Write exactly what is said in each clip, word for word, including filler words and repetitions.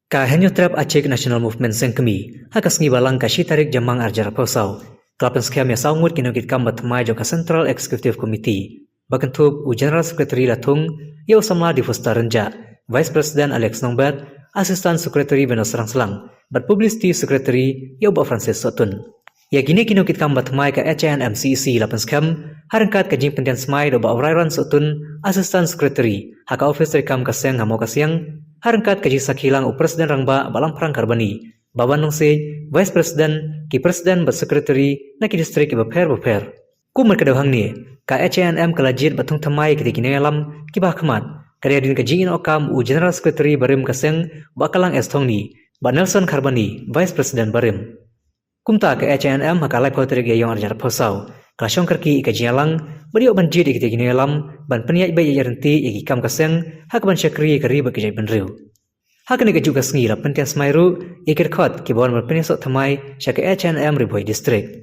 Ka Hynñiewtrep Achik National Movement Seng Kmie, ha ka sngi Balang ka shi tarik Jymmang arhajar arphew saw, ka la pynskhem ïa saw ngut ki nongkitkam ba thymmai jong ka Central Executive Committee, ba kynthup u General Secretary Lathung, ïa u samla Dipusta Rynjah, Vice President Alex Nongbet, Assistant Secretary Venus Rangslang, bad Publicity Secretary ïa u Bah Francis Sohtun. Ïa kine ki nongkitkam ba thymmai ka H A N M C E C la pynskhem ha ryngkat ka jingpyntian smai da u Bah Rairan Sohtun, Assistant Secretary, ha ka ophis treikam ka seng ha Mawkasiang, ha ryngkat ka jingsakhi lang u President Rangbah Bah Lamphrang Kharbani, Bah Wan Nongsiej, Vice President, ki President bad Secretary na ki district kiba pher bapher. Kumta ka dei hangne, ka H A N M ka la jied bad thung thymmai ïa kita ki nongïalam kiba hakhmat, ka dei hadien ka jingïehnoh kam u General Secretary barim ka seng, Bah Kalang S Thongni, Bah Nelson Kharbani, Vice President barim. Kumta ka H A N M ha ka laiphew tarik Ïaïong arhajar arphew saw ka la shong kyrkieh ïa ka jingïalang bad ïoh ban jied ïa kita ki nongïalam ban pynïaid beit ïaid ryntih ïa ki kam ka seng ha kaban shakri ïa ka ri bad ka jaitbynriew. Ha kane kajuh ka sngi la pyntian smai ruh ïa ki dkhot kiba wan ban pynïasoh thymmai sha ka H A N M Ri Bhoi District.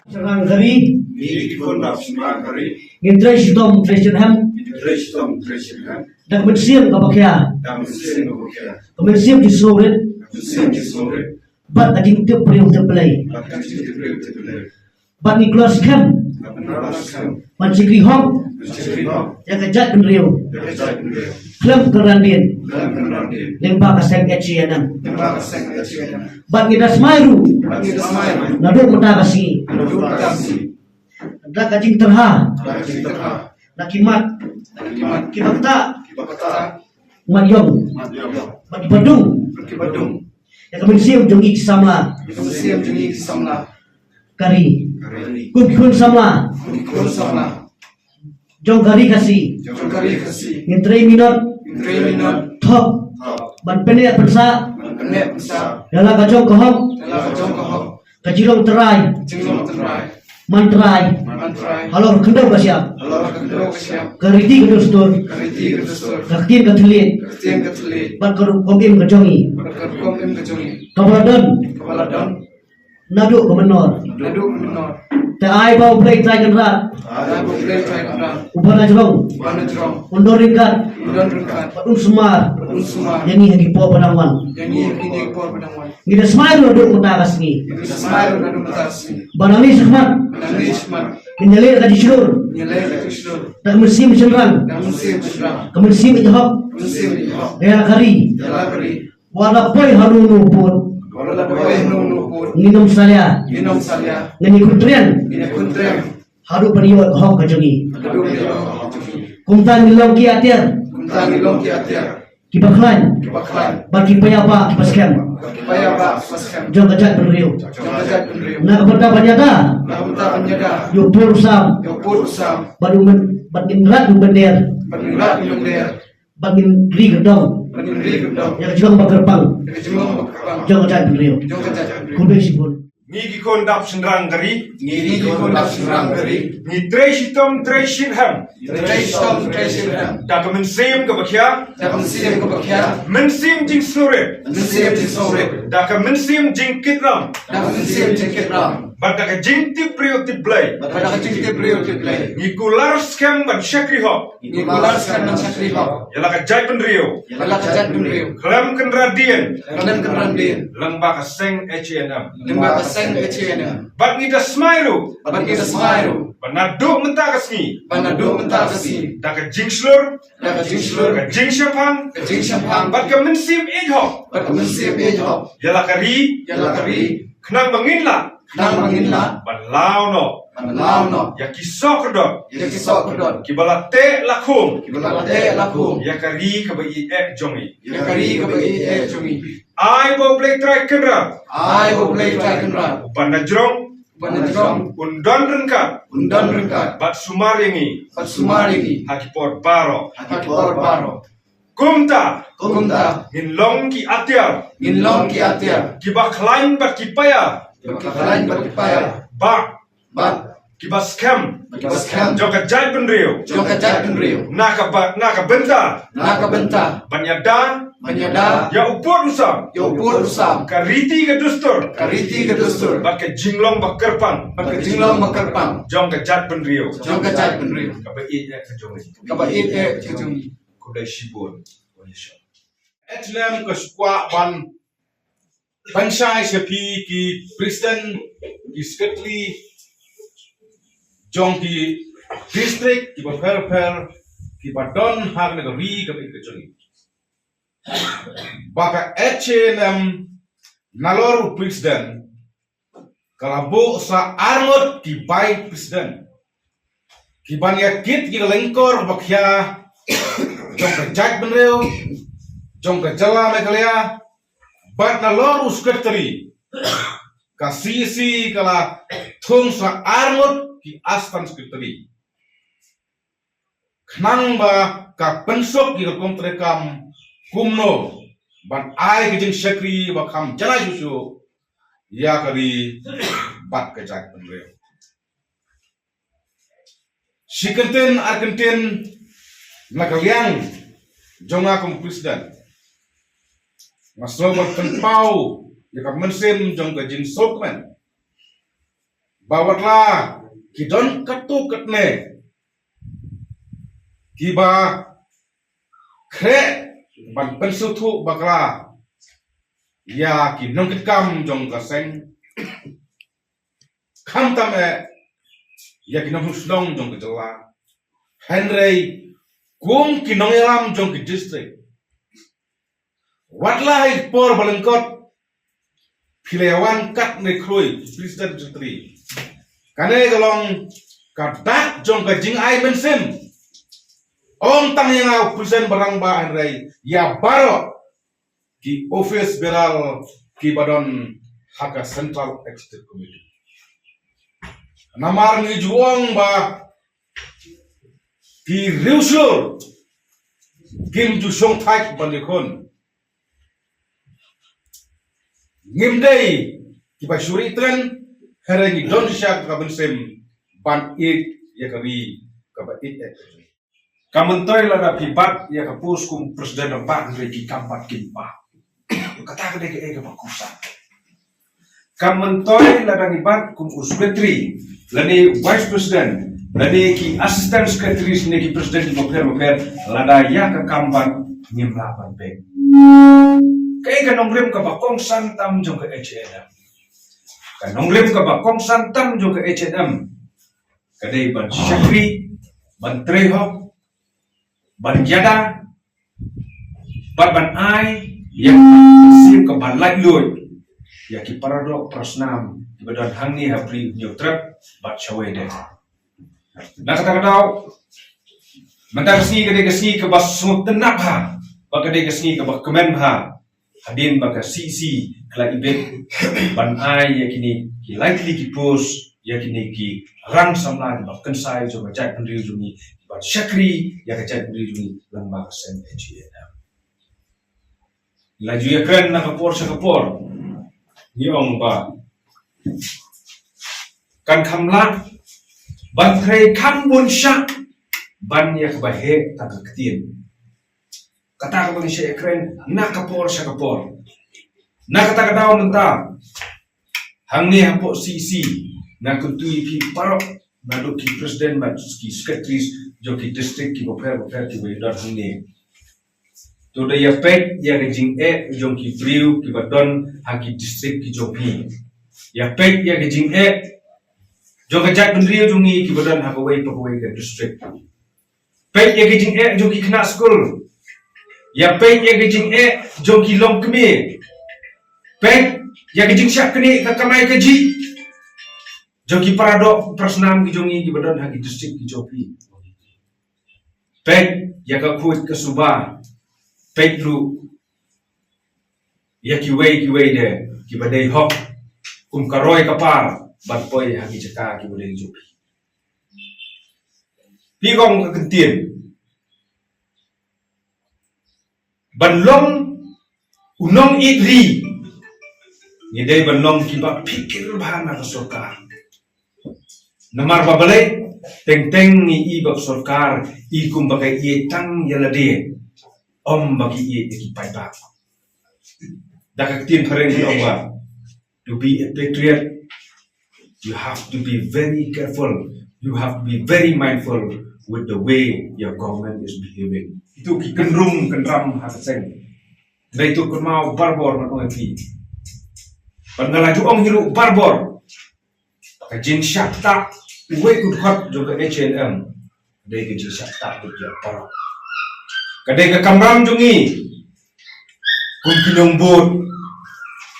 Shynrang ka ri. Ngi ki khun dap shynrang ka ri. Ngin trei shitom trei shyrhem. Ngin trei shitom trei shyrhem. Da ka mynsiem kaba khia. Da ka mynsiem kaba khia. Ka mynsiem jingsngewrit. Ka mynsiem jingsngewrit. Bad ka jingtip briew tip Blei. Bad ka jingtip briew tip Blei. Bad ngi kular skhem. Bad ngi kular skhem. Ban shakri hok. Ban shakri hok. Ïa ka jaitbynriew. Ïa ka jaitbynriew. Khlem kynran dien. Khlem kynran dien. Lyngba ka seng H A N M. Lyngba ka seng H A N M. Bad ngi da smai ruh. Bad ngi da smai ruh. Naduh mynta ka sngi. Naduh mynta ka sngi. Da ka jingtyrha. Da ka jingtyrha. Na ki mat. Na ki mat. Kiba ktah. Kiba ktah. Mat ïong. Mat ïong. Bad kiba dung. Bad kiba dung. Ïa ka mynsiem jong ngi ki samla. Ïa ka mynsiem jong ngi ki samla. Ka ri. Ka ri. Kum ki khun samla. Kum ki khun samla. Jong ka ri Khasi. Jong ka ri Khasi. Ngin trei minot. Ngin trei minot. Thok. Thok. Ban pynneh pynsah. Ban pynneh pynsah. Ïa la ka jong ka hok. Ïa la ka jong ka hok. Ka jinglong trai. Jinglong trai. Man trai. Man trai. Halor khyndew ka shyiap. Halor khyndew ka shyiap. Ka riti ka dustur. Ka riti ka dustur. Ka ktien ka thylliej. Ka ktien ka thylliej. Bad ka rukom im ka jong ngi. Bad ka rukom im ka jong ngi. Kaba la don. Kaba la don. Naduh ka mynnor. Naduh ka mynnor. Te ai ba U Blei Trai Kynrad. Ai ba U Blei Trai Kynrad. Uba na jrong. Uba na jrong. Un don ryngkat. Un don ryngkat. Bad un sumar. Bad un sumar. Ïa ngi ha ki por ba dang wan. Ïa ngi ha ki por ba dang wan. Ngi da smai ruh naduh mynta ka sngi. Ngi da smai ruh naduh mynta ka sngi. Ba nangne shakhmat. Ba nangne shakhmat. Ngin ïaleh ka jingshlur. Ngin ïaleh ka jingshlur. Da ka mynsiem shynrang. Da ka mynsiem shynrang. Ka mynsiem ïeit hok. Ka mynsiem ïeit hok. Ïa la ka ri. Ïa la ka ri. Wat la poi hano hano pud. Wat la poi hano hano pud. Ngin ym salia. Ngin ym salia. Ngin ïakhun triang. Ngin ïakhun triang. Haduh ban ïoh ka hok ka jong ngi. Haduh ban ïoh ka hok ka jong ngi. Kumta ngin long ki atiar. Kumta ngin long ki atiar. Kiba khlaiñ. Kiba khlaiñ. Bad ki paidbah kiba skhem. Bad ki paidbah kiba skhem. Jong ka jaitbynriew. Jong ka jaitbynriew. Na ka bynta ban ïada. Na ka bynta ban ïada. Ïa u pud u sam. Ïa u pud u sam. Bad u myn-, bad ngin rat u mynder. Bad ngin rat u mynder. Bad ngin ri kyrdong. Bad ngin ri kyrdong. Ïa ka jinglong ba kyrpang. Ïa ka jinglong ba kyrpang. Jong ka jaitbynriew. Jong ka jaitbynriew. Khublei shibun. Ngi ki khun dap shynrang ka ri. Ngi ki khun dap shynrang ka ri. Ngi trei shitom trei shyrhem. Ngi trei shitom trei shyrhem. Da ka mynsiem kaba khia. Da ka mynsiem kaba khia. Mynsiem jingsngewrit. Mynsiem jingsngewrit. Da ka mynsiem jingkitram. Da ka mynsiem jingkitram. Bad da ka jingtip briew tip Blei. Bad da ka jingtip briew tip Blei. Ngi kular skhem ban shakri hok. Ngi kular skhem ban shakri hok. Ïa la ka jaitbynriew. Ïa la ka jaitbynriew. Khlem kynran dien. Khlem kynran dien. Lyngba ka seng H A N M. Lyngba ka seng H A N M. Bad ngi da smai ruh. Bad ngi da smai ruh. Ba naduh mynta ka sngi. Ba naduh mynta ka sngi. Da ka jingshlur. Da ka jingshlur. Ka jingshemphang. Ka jingshemphang. Bad ka mynsiem ïeit hok. Bad ka mynsiem ïeit hok. Ïa la ka ri. Ïa la ka ri. Khnang ba ngin lah. Khnang ba ngin lah. Ban law noh. Ban law noh. Ïa ki soh kordor. Ïa ki soh kordor. Kiba la teh la khum. Kiba la teh la khum. Ïa ka ri kaba ïeit eh jong ngi. Ïa ka ri kaba ïeit eh jong ngi. Ai ba U Blei Trai Kynrad. Ai ba U Blei Trai Kynrad. Uba na jrong. Uba na jrong. Un don ryngkat. Un don ryngkat. Bad sumar ïa ngi. Bad sumar ïa ngi. Ha ki por baroh. Ha ki por baroh. Kumta. Kumta. Ngin long ki atiar. Ngin long ki atiar. Kiba khlaiñ bad ki paia. Kiba khlaiñ bad ki paia. Bad. Bad. Kiba skhem. Kiba skhem. Jong ka jaitbynriew. Jong ka jaitbynriew. Na ka ba, na ka bynta. Na ka bynta. Ban ïada. Ban ïada. Ïa u pud u sam. Ïa u pud u sam. Ka riti ka dustur. Ka riti ka dustur. Bad ka jinglong ba kyrpang. Bad ka jinglong ba kyrpang. Jong ka jaitbynriew. Jong ka jaitbynriew. Kaba ïeit eh ka jong ngi. Kaba ïeit eh ka jong ngi. Khublei shibun. Khublei shibun. H N M ka shu kwah ban pynshai sha phi ki president, ki secretary jong ki district kiba pher pher kiba don ha kane ka ri kaba ïeit ka jong ngi. Ba ka H A N M nalor u president ka la buh sa arngut ki vice president kiban ïa kit ki lyngkor ba khia jong ka jaitbynriew, jong ka jylla Meghalaya, bad nalor u secretary ka C E C ka la thung sa arngut ki assistant secretary. Khnang ba ka pynsuk ïa ka rukom treikam kumno ban ai ka jingshakri ba kham janai shuh shuh ïa ka ri bad ka jaitbynriew. Shi kyntien ar kyntien na ka liang jong nga kum president, nga sngew ban pynpaw ïa ka mynsiem jong ka jingsngewkmen ba watla ki don katto katne kiba khreh ban pynsngewthuh bakla ïa ki nongkitkam jong ka seng, khamtam eh ïa ki nongshong shnong jong ka jylla, hynrei kum ki nongïalam jong ki district, watla ha ki por ba lyngkot phi la ïa wan kat ne khrui president secretary. Kane ka long ka dak jong ka jingai mynsiem, ym tang ïa nga u president ba rangbah, hynrei ïa baroh ki office bearer kiba don ha ka Central Executive Committee. Namar ngi ju ong ba ki riewshlur kim ju shongthait ban ïakhun. Ngim dei kiba shu ri tren, hynrei ngi don shisha ka mynsiem ban ïeit ïa ka ri kaba ïeit eh. Ka myntoi lada phi bat ïa ka post kum president, ba hynrei ki kam bat kim bah. Kata ka dei kaei kaba kongsan. Ka myntoi lada ngi bat kum u secretary, lane vice president, lane ki assistant secretaries, ne ki president kiba pher bapher, lada ïa ka kam bat ngim lah ban peit. Kaei ka nongrim kaba kongsan tam jong ka H A N M? Ka nongrim kaba kongsan tam jong ka H A N M ka dei ban shakri, ban trei hok, ban ïada, bad ban ai ïa ka mynsiem kaba laitluid ïa ki paradoh parasnam kiba don hangne ha Bri u Hynñiewtrep bad shawei de. Na kata ka daw, mynta ka sngi ka dei ka sngi kaba sngewtynnat bha, bad ka dei ka sngi kaba kmen bha, hadien ba ka C E C ka la ibit ban ai ïa kine ki lai tylli ki post ïa kine ki rang samla kiba kynsai jong ka jaitbynriew jong ngi, kiba shakri ïa ka jaitbynriew jong ngi lyngba ka seng H A N M. La ju ïakren na ka por sha ka por, ngi ong ba kan kham lah ban trei kham bun shah ban ïa kaba heh tang ka ktien. Kata kaba ngi shah ïakren na ka por sha ka por. Na kata ka daw mynta, hangne hapoh C E C, nga kyntu ïa phi baroh, naduh ki president bad ki secretaries jong ki district kiba pher bapher kiba ïadon hangne. To da ïa peit ïa ka jingeh jong ki briew kiba don ha ki district ki jong phi. Ïa peit ïa ka jingeh jong ka jaitbynriew jong ngi kiba don ha kawei pa kawei ka district. Peit ïa ka jingeh jong ki khynnah skul. Ïa peit ïa ka jingeh jong ki longkmie. Peit ïa ka jingshah knieh ka kamai kajih jong ki paradoh parasnam ki jong ngi kiba don ha ki district ki jong phi. Peit ïa ka khuid ka suba. Peit ruh ïa kiwei kiwei de kiba dei hok kum ka roi ka par ban poi ha ki jaka kiba dei jong phi. Phi ong ka kyntien ban long u nongïeit ri, ngi dei ban long kiba phikir bha na ka sorkar. Namar ba balei, teng teng ngi i ba ka sorkar i kum ba ka ïeit tang ïa lade, ym ba ki ïeit ïa ki paidbah. Da ka ktien phareng ki ong ba, to be a patriot, you have to be very careful, you have to be very mindful with the way your government is behaving. Itu ki kynrum kynram ha ka seng. Dei tu kynmaw barbor man ong ïa phi. Ban nga la ju ong hi ruh barbor. Ka jingshah ktah uwei u dkhot jong ka H A N M. Ka dei ka jingshah ktah jong ki paralok. Ka dei ka kamram jong ngi kum ki nongbud,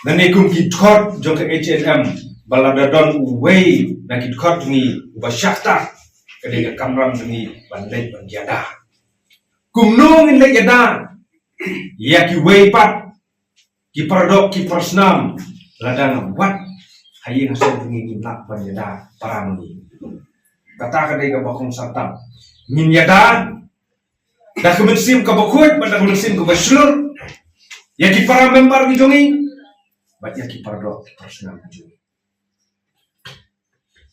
lane kum ki dkhot jong ka H A N M, ba lada don uwei na ki dkhot jong ngi uba shah ktah, ka dei ka kamram jong ngi ban leit ban ïada. Kumno ngin leit ïada ïa kiwei pat ki paradoh ki parasnam, lada nga wat ha ïing ha sem jong ngi ngim lah ban ïada para ma ngi. Kata ka dei kaba kongsan tam. Ngin ïada da ka mynsiem kaba khuid bad da ka mynsiem kaba shlur ïa ki para member ki jong ngi bad ïa ki paradoh ki parasnam ki jong ngi.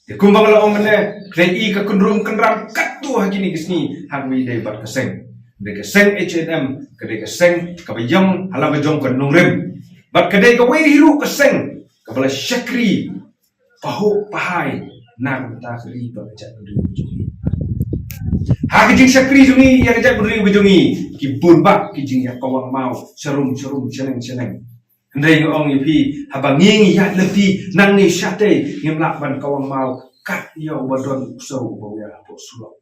Te kumba nga la ong mynne, ka dei i ka kynrum kynram katto ha kine ki sngi, ha kaba ïadei bad ka seng. Ka dei ka seng H A N M, ka dei ka seng kaba ïong ha la ka jong ka nongrim. Bad ka dei kawei hi ruh ka seng kaba la shakri pahuh pahai na ka bynta ka ri bad ka jaitbynriew ka jong ngi. Ha ka jingshakri jong ngi ïa ka jaitbynriew ka jong ngi, ki bun bah ki jingïakawang maw sharum sharum, shaneng shaneng. Hynrei nga ong ïa phi, haba ngi ngi ïaid lynti nangne shatei, ngim lah ban kawang maw kat ïa uba don u ksew uba wiar hapoh surok.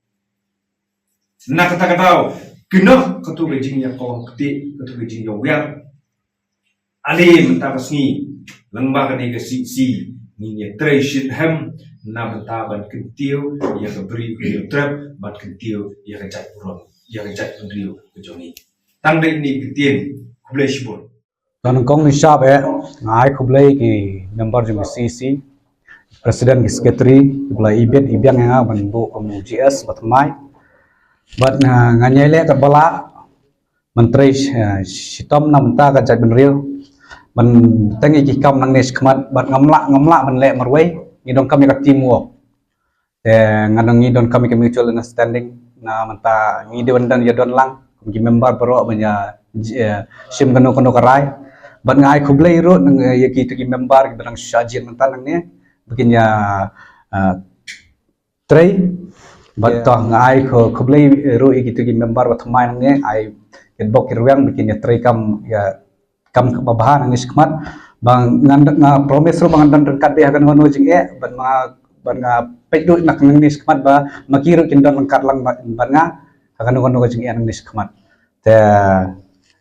Na kata ka daw, kynnoh kato ka jingïakawang ktieh, kato ka jingïawiar. Ale mynta ka sngi, lyngba kane ka C C, ngin ïatrei shitrhem na bynta ban kyntiew ïa ka Bri U Hynñiewtrep, ban kyntiew ïa ka jaitbynriew, ïa ka jaitbynriew ka jong ngi. Tang dei ine i kyntien, khublei shibun. Ka nyngkong, ngi shap eh, nga ai khublei ki member jong ki C C, president, ki secretary, kiba la ibit ibiang ïa nga ban buh kum u G S ba thymmai. Bad nga, nga ñiah leh katba lah ban trei, eh, shitom na bynta ka jaitbynriew, ban teng ïa ki kam nangne shakhmat, bad ngam lah, ngam lah ban leh marwei, ngi donkam ïa ka teamwork. Te nga dang, ngi donkam ïa ka mutual understanding, na mynta ngi dei ban don ïa don lang kum ki member baroh ban ïa, eh, shim kano kano ka rai. Bad nga ai khublei ruh nang, eh, ïa kito ki member kiba dang shu jied mynta nangne ba kin ïa, eh, trei. Bad to nga ai khu-, khublei ruh ïa kito ki member ba thymmai nangne, ai kitbok kirweng ba kin ïa trei kam ïa kam kaba bha nangne shakhmat. Ba ngan, nga promise ruh ba ngan don ryngkat beit ha kano kano jingeh, bad nga, bad nga peit ruh na nangne shakhmat ba ma ki ruh kin don ryngkat lang bad, bad nga ha kano kano ka jingeh nangne shakhmat. Te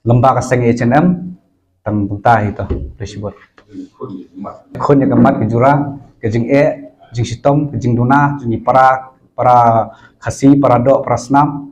lyngba ka seng H A N M, tang kumta hi to, khublei shibun. Khun ïa ka mat ka jura, ka jingeh, jingshitom, ka jingduna jong ki para, para Khasi, para doh, para snam.